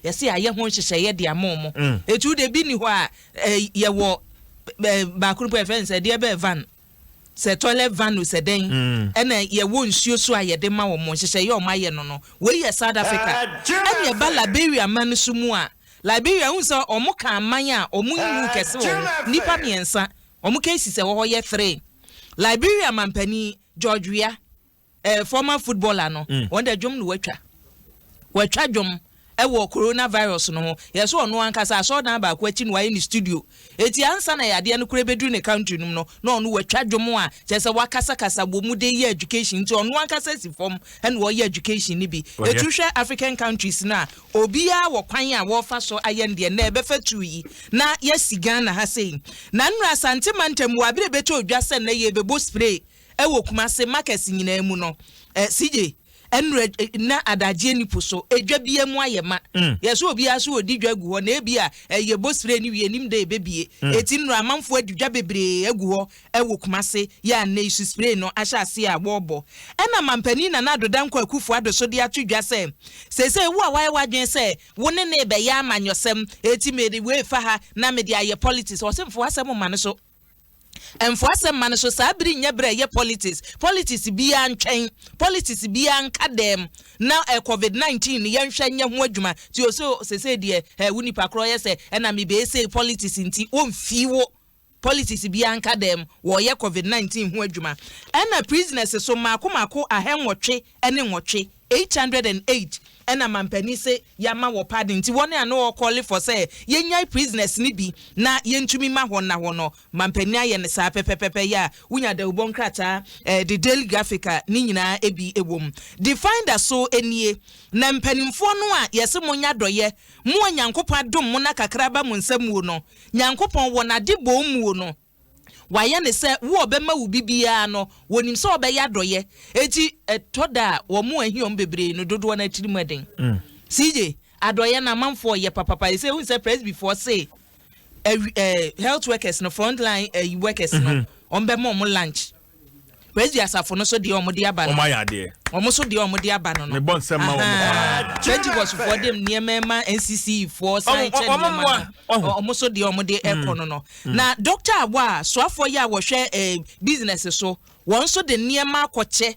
Yɛsɛ yɛayɛ ho nhyehyɛeɛ de ama ɔmo. Etu de bi ni hɔ a yɛwɔ baako no po, yɛfrɛ no sɛ deɛ bɛɛ van, sɛ toilet van o, sɛ dɛn, ɛna yɛwɔ nsuo so a yɛde ma wɔn. Nhyehyɛeɛ ɔmo ayɛ no, wei yɛ South Africa. Ɛna ɛba Liberia man no so mu a, Liberia n sɛ ɔmo ka aman a ɔmo nwu kɛse wɔ ho, nipa mmiɛnsa ɔmo cases ɛwɔ hɔ yɛ three. Liberia mampanin George Weah, former footballer no, wɔn de dwom no watwa dwom ɛwɔ coronavirus no ho. Yɛsɛ ɔno ankasa asɔɔdan baako akyi no wayɛ ne studio, eti ansa na yadeɛ no kora bɛduru ne country no mu no, na ɔno watwa dwom a kyerɛ sɛ wakasakasa wɔ mu de yɛ education, nti ɔno ankasa si fam ɛna ɔyɛ education ni bi. Etu hwɛ African countries no a, obiara wɔ kwan a wɔrefa so ayɛ no deɛ na ɛbɛfɛ tu yi na yɛsi Ghana ha sei. Na nnura Asante mantam wɔ abere bɛtɔ odwa sɛ nnɛ yɛ bɛbɔ spray ɛwɔ Kumase markets nyinaa mu no, CJ, ɛnura na adagyeɛ nipo so edwa bia mu ayɛ ma. Yɛsɛ obiara so odi dwa gu hɔ na ebi a ɛyɛ bɔ spray ni wie nim de ebebie. Eti nnura amanfoɔ adi dwa bebree agu hɔ ɛwɔ Kumase yɛ anɛ isu spray no ahyɛ ase a wɔrebɔ. Ɛna mampanin Nana Addo Dankwa Akufo Addo so de ato dwa sɛ sese wo a wayɛ wadwen sɛ wo ne ne bɛyɛ amanyɔsɛm, eti mede wei fa ha na mede ayɛ politics, ɔsɛ mfo asɛm ma no so, mfo asɛm ma no so. Saa bere nyɛ bere ɛyɛ politics. Politics biara ntwɛn, politics biara nka dɛm na COVID-19 no yɛnhwɛ nyɛ ho adwuma. Tí o so sese deɛ wo nipa korɔ yɛ sɛ ɛna mi bɛyɛ sɛ politics nti wɔmfi wo politics biara nka dɛm, wɔyɛ COVID-19 ho adwuma. Ɛna prisoners so mako mako 808, 808, ɛna mampanin sɛ yama wɔ pardon, nti wɔn a no wɔkɔle for sɛ yɛnya prisoners ni bi na yɛntumi ma hɔ na hɔ no, mampanin ayɛ ne saa pɛpɛpɛpɛ. Yɛ a wonya dawubɔ nkrataa the Daily Graphic a ne nyinaa ebi ɛwɔ mu. The Finder so nie. Na mpanimfoɔ no a yɛsɛ mo nya dɔyɛ mo a Nyankopɔn adom mo na kakra ba mo nsam muo no, Nyankopɔn wɔ n'ade bɔ muo no, wayɛ ne sɛ wo ɔbɛma wo bibiara no, wɔnim sɛ ɔbɛyɛ adɔyɛ. Eti ɛtɔ da a wɔn mo ahi wɔn bebree no dodoɔ no akyiri mu ɛden. CJ, adɔyɛ na amanfoɔ yɛ papapa. Ɛsɛ ehun sɛ presbyfoɔ se ɛwi health workers no, front line workers no, wɔn bɛ ma wɔn lunch. Presby asafo no so deɛ wɔn de aba no, Wɔn ayɛ adeɛ. Wɔn so deɛ wɔn de aba no. Mebɔ nsɛm ma wɔn paa. Pentecost foɔ de nneɛma ma NCC foɔ san kyɛ Wɔn nneɛma mmoa. no. Ɔho. Wɔn so deɛ wɔn de ɛkɔ no, na Doctor Awa soafoɔ yi a wɔhwɛ business so, wɔn nso de nneɛma akɔkyɛ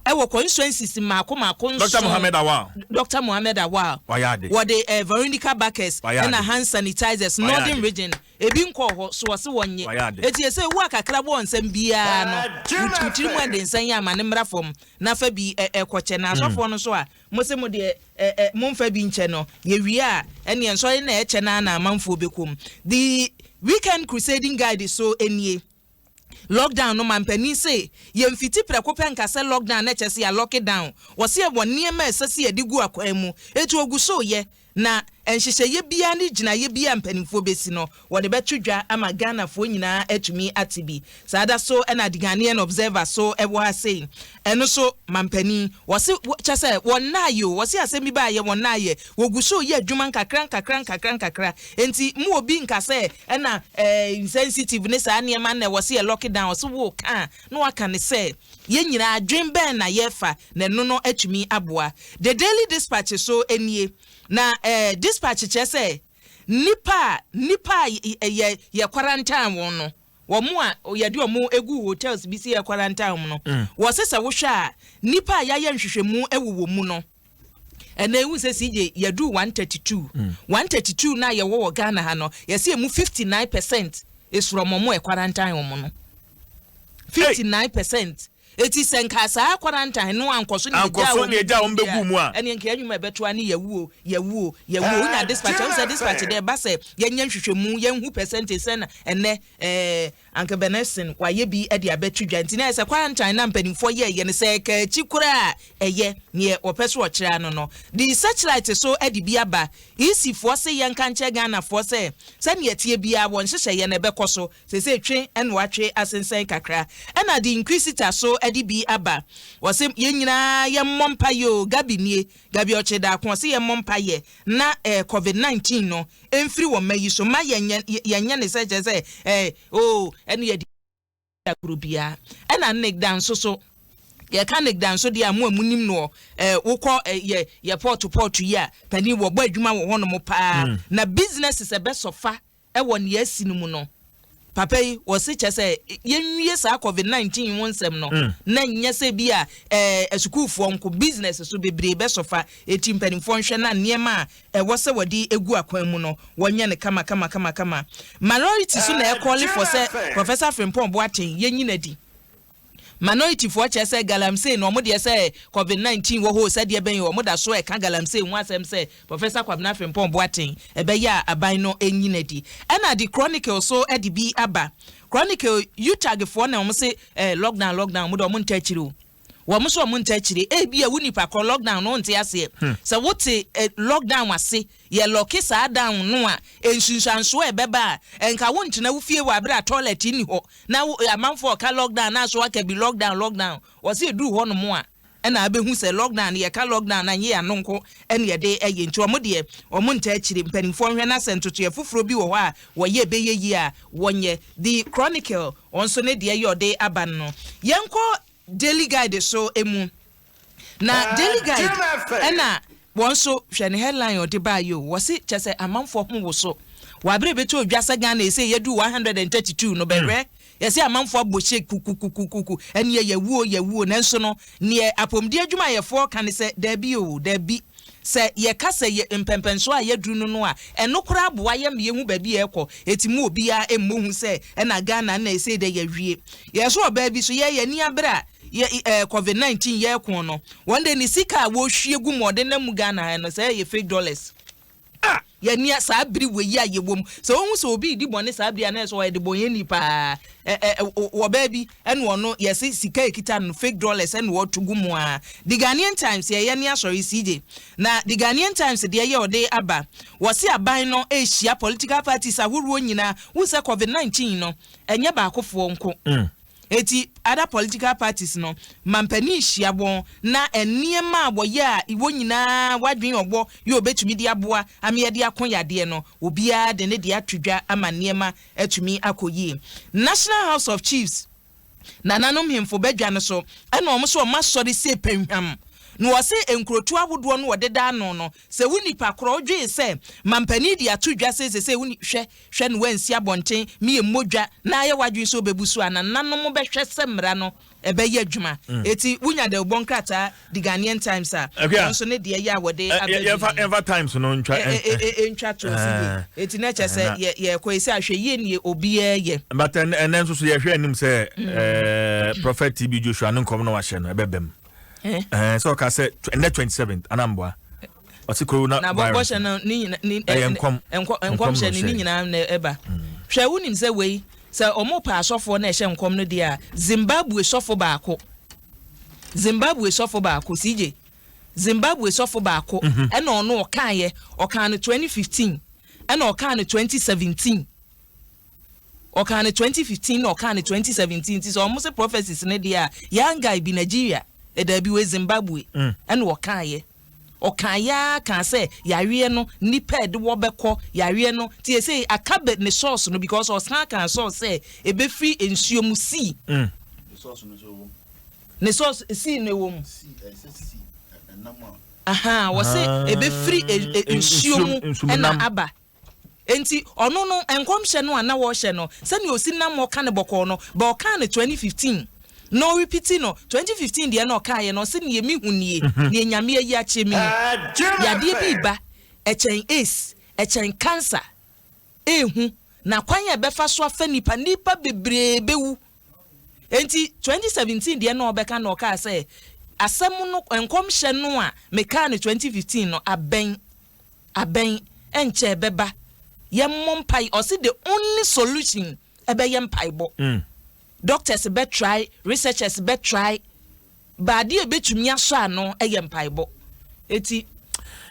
ɛwɔ constituencies mako mako nson. Dr Mohammed Awal. Dr Mohammed Awal. Wayɛ ade. Wɔde Veronica buckets Wayɛ ɛna ade. hand sanitizers. Wayɛ Northern ade. Region ebi nkɔ hɔ so, wɔse wɔnyɛ. Wayɛ ade. Eti ese ewu akakra bɔ nsɛm biara no, wotiri mu ɛde nsɛn yɛ ama ne mmra fam nafa bi ɛkɔkyɛ. Na asɔfoɔ no so a mo se mo deɛ ɛ ɛ momfa bi nkyɛ no, yɛwie a ɛneɛ nsɔre na ɛkyɛ na amanfoɔ bɛkɔm. The Weekend Crusading Guide so nie. Lockdown no, mampanin se yɛmfiti prɛko pɛ nka sɛ lockdown na kyɛ sɛ yɛ lock down. Wɔse yɛwɔ nneɛma a ɛsɛ sɛ yɛde gu akwan mu, etu ogu so yɛ na nhyehyɛeɛ biara ne gyinaeɛ biara mpanimfoɔ bɛsi no, wɔde bɛto dwa ama Ghanafoɔ nyinaa atumi ate bi. Saa da so ɛna The Ghanaian Observer so ɛwɔ ha sei. Ɛno so mampanin wɔse kyɛ sɛ wɔn naayɛ o, wɔse asɛm bi baayɛ wɔn naayɛ, wɔgu so yɛ adwuma nkakra nkakra nkakra nkakra. Nti mu obi nka sɛ ɛna sensitive ne saa nneɛma na wɔse yɛ lock down. Wɔse wo ka na waka ne sɛ yɛn nyinaa adwen bɛn na yɛfa na ɛno no atumi aboa. The Daily Dispatch so nie. Na Dispatch kyerɛ sɛ nipa a yɛ quarantine wɔn no, wɔn a yɛde wɔn egu hotels bi si yɛ quarantine wɔn no, wɔsɛ sɛ wohwɛ a, nipa a yɛayɛ nhwehwɛmu ɛwɔ wɔn mu no, ɛna ehu sɛ CJ yɛdu 132, 132 na yɛwɔ wɔ Ghana ha no, yɛsɛ emu 59% esoro wɔn mo ɛ quarantine wɔn no, 59%. Eti sɛ nka saa quarantine no ankɔ so na ankɔ so na egya wɔn bɛgu mu a, ɛne nka enyuma ɛbɛto ani yɛwuo yɛwuo yɛwuo. Wonya Dispatch, ɛhu sɛ Dispatch dɛ ɛba sɛ yɛnyɛ nhwehwɛmu, yɛnhu percentage sɛ na ɛnɛ anka Benson wayɛ bi ɛde abɛto dwa. Nti na yɛ sɛ quarantine na mpanimfoɔ yɛ yɛ no sɛ ɛka akyi koraa, ɛyɛ neɛ wɔpɛ so ɔkyerɛ ano no. The Searchlight so ɛde bi aba. EC foɔ se yɛnka nkyɛ Ghanafoɔ sɛ sɛnea ɛteɛ biara, wɔn nhyehyɛeɛ no ɛbɛkɔ so. Sese twe ɛna watwe asensɛn kakra. Ɛna The Inquisitor so ɛde bi aba. Wɔsɛ yɛn nyinaa yɛmmɔ mpa yɛ o. Gabi nie, Gabi ɔkye daako, ɔsɛ yɛmmɔ mpa yɛ na COVID-19 no ɛmfiri wɔn mma yi so ma yɛnyɛ yɛnyɛ ne sɛ kyerɛ sɛ o ɛne yɛde agorɔ biara. Ɛna ne da nso so Yɛka Nigda nso deɛ a, mo a monim noɔ, wokɔ yɛ port port yi a, panin wɔbɔ adwuma wɔ hɔnom paa. Na businesses ɛbɛsɔfa ɛwɔ nea asi no mu no, papa yi wɔsi kyɛ sɛ yɛnwie saa COVID-19 ho nsɛm no na nyɛ sɛ bi a asukuufoɔ nko, business so bebree bɛsɔfa. Eti mpanimfoɔ nhwɛ na nneɛma a ɛwɔ sɛ wɔde egu akwan mu no, wɔnyɛ no kama kama kama kama. Minority so na ɛcall for sɛ Professor Frimpong Boateng yɛnyina di. Minority foɔ kyerɛ sɛ galamsey na ɔmo deɛ, sɛ COVID-19 wɔ hɔ, sɛdeɛ bɛn ɔmo da so ɛka galamsey ho asɛm, sɛ Professor Kwabena Frimpong Boateng ɛbɛyɛ a aban no ɛnyina di. Ɛna de Chronicle so ɛde bi aba. Chronicle, UTAG foɔ na ɔmo se lockdown, lockdown, ɔmo de ɔmo nta akyire o. Wɔn nso ɔmo nta akyire. Ebi a wo nipa kɔ lockdown no nte aseɛ sɛ wote lockdown ase, yɛ lock saa down no a, nsunsuansoɔ ɛbɛba a nka wo ntena wo fie wɔ abere a toilet ni hɔ na wo amanfoɔ ɔka lockdown na so aka bi lockdown, lockdown. Wɔsi eduru hɔ nom a, ɛna abɛhu sɛ lockdown, yɛka lockdown na nye ano nko ɛna yɛde ɛyɛ. Nti wɔn deɛ, wɔn nta akyire. Mpanimfoɔ nhwɛ na sɛ ntotoeɛ foforɔ bi wɔ hɔ a wɔyɛ ɛbɛyɛ yie a, wɔnyɛ. The Chronicle, wɔn nso ne deɛ yɛ ɔde aba no. Yɛnkɔ Daily Guide so emu na Daily Guide ɛna wɔn nso hwɛ ne headline ɔde baa yi o. Wɔsi kyɛ sɛ amanfoɔ ho wɔ so wabere bɛtɔ odwa sɛ Ghana ese yɛdu 132 no bɛhwɛ. Yɛsɛ amanfoɔ abɔ hyɛ kukukukuku, ɛne yɛwuo, yɛwuo. Nanso no neɛ apɔmuden adwumayɛfoɔ ka ne sɛ daabi o, daabi, sɛ yɛka sɛ yɛ mpɛmpɛnso a yɛduru no a, ɛno koraa aboa yɛ ma yɛhu baabi a ɛkɔ. Eti mu obiara mmɔ hu sɛ ɛna Ghana na ɛsɛ dɛ yɛwie. Yɛso ɔbaa bi so yɛyɛ ni abere a yɛ COVID-19 yɛko no, wɔn de ne sika a wɔrehwie gu mu ɔde nam mu Ghana ha no sɛ ɛyɛ fake dollars. Yɛnia saa bere wɔ yi a yɛwɔ mu sɛ ohun sɛ obi di bɔne saa bere a na ɛsɛ ɔyɛ de bɔnyɛni paa. ɛ ɛ wɔ baa bi ɛna ɔno yɛsi sika ekita no, fake dollars ɛna wɔto gu mu a. The Ghanaian Times, yɛyɛ ne asɔre CJ na The Ghanaian Times deɛ yɛ ɔde aba, wɔsi aban no ehyia political parties ahoroɔ nyinaa. Wusɛ COVID-19 no ɛnyɛ baakofoɔ nko. Eti other political parties no, mampanin hyia wɔn na nneɛma a wɔyɛ a wɔn nyinaa wadwin ɔbɔ yɛ obetumi de aboa ama yɛde ako yadeɛ no, obiara de ne de ato dwa ama nneɛma atumi akɔ yie. National House of Chiefs, nananom hemfo bɛdwa no so, ɛna wɔn nso wɔn asɔre se pɛnhwam na wɔse nkurotu ahodoɔ no wɔdeda ano no sɛ wo nipa korɔ wodwee sɛ mampanin de ato dwa sɛ wo hwɛ hwɛ no wansi abɔnten meyɛ mmodwa na ayɛ wadwene sɛ wobɛbu so a, nananom bɛhwɛ sɛ mmara no ɛbɛyɛ adwuma. Eti wonya de wobɔ nkrataa The Ghanaian Times a, ɔno nso ne deɛ yɛ a wɔde aba. Yɛmfa Times no ntwa. Ntwa to si yie. Eti na kyɛ sɛ yɛkɔ esi ahwɛ yie nie obiara yɛ. But ɛnɛ nso so yɛhwɛ anim sɛ Prophet TB Joshua ne nkɔm no wahyɛ no ɛbɛbɛm sɛ ɔka sɛ ɛnɛ 27th anamboa ɔsi corona na bɔhyɛ no ne nyina ne ɛyɛ nkɔm. Nkɔmhyɛ ne nyinaa na ɛba. Hwɛ, wonim sɛ wei sɛ ɔmo pa asɔfoɔ na ɛhyɛ nkɔm no deɛ a, Zimbabwe sɔfo baako, Zimbabwe sɔfo baako, CJ, Zimbabwe sɔfo baako ɛna ɔno ɔkaayɛ, ɔkaa no 2015 ɛna ɔkaa no 2017, ɔkaa no 2015 na ɔkaa no 2017. Ti sɛ ɔmo sɛ prophecies ne deɛ a, young guy bi Nigeria ɛda bi wɔ Zimbabwe ɛna ɔkaayɛ, ɔkaayɛ kaa sɛ yareɛ no nipa ɛde wɔ bɛkɔ yareɛ no ti ese aka bɛ ne source no, because ɔsan kan source sɛ ebɛfiri nsuo mu sii. Ne source sii no ɛwɔ mu aha, wɔsi ebɛfiri nsuo mu ɛna aba. Nti ɔno no nkɔmhyɛ no a na wɔrehyɛ no sɛnea osi nam ɔka ne bɔkɔɔ no bɛ, ɔka ne 2015 na ɔrepeat no 2015 deɛ na ɔkaeɛ no, ɔsi nea mi hu nie, nea Nyame ayi akyerɛ mi ni, yadeɛ bi ba ɛkyɛn AIDS, ɛkyɛn cancer, ehu na kwan a ɛbɛfa so afa nipa, nipa bebree bɛwu. Nti 2017 deɛ na ɔbɛka na ɔkaa sɛ asɛm no, nkɔmhyɛ no a mekaa no 2015 no abɛn, abɛn, ɛnkyɛ ɛbɛba. Yɛmmɔ mpae. Ɔsi the only solution ɛbɛyɛ mpaebɔ. Doctors bɛ try, researchers bɛ try, baade a ebetumi asɔ ano ɛyɛ mpaebɔ. Eti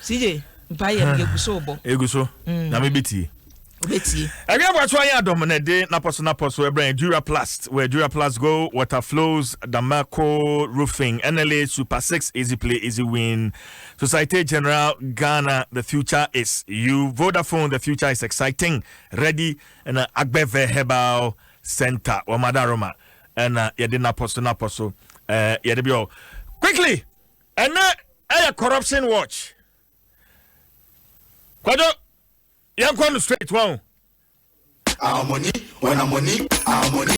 CJ, mpaeɛ no yɛgu so bɔ. Egu so na mebɛtie. Obɛtie. Ɛwia aboato ayɛ adɔm na ɛde napɔ so napɔ so ɛbrɛn Duraplast, where Duraplast go, water flows. Damaco Roofing, NLA Super 6, easy play, easy win. Societe Generale Ghana, the future is you. Vodafone, the future is exciting, ready. Ɛna Agbɛvɛ Herbal Center, wɔmadaroma, ɛna yɛde napɔ so napɔ so. Yɛde bi ɔ quickly, ɛnɛ ɛyɛ Corruption Watch. Kwadwo, yɛnkɔ no straight wɔn. Our money, when our money, our money.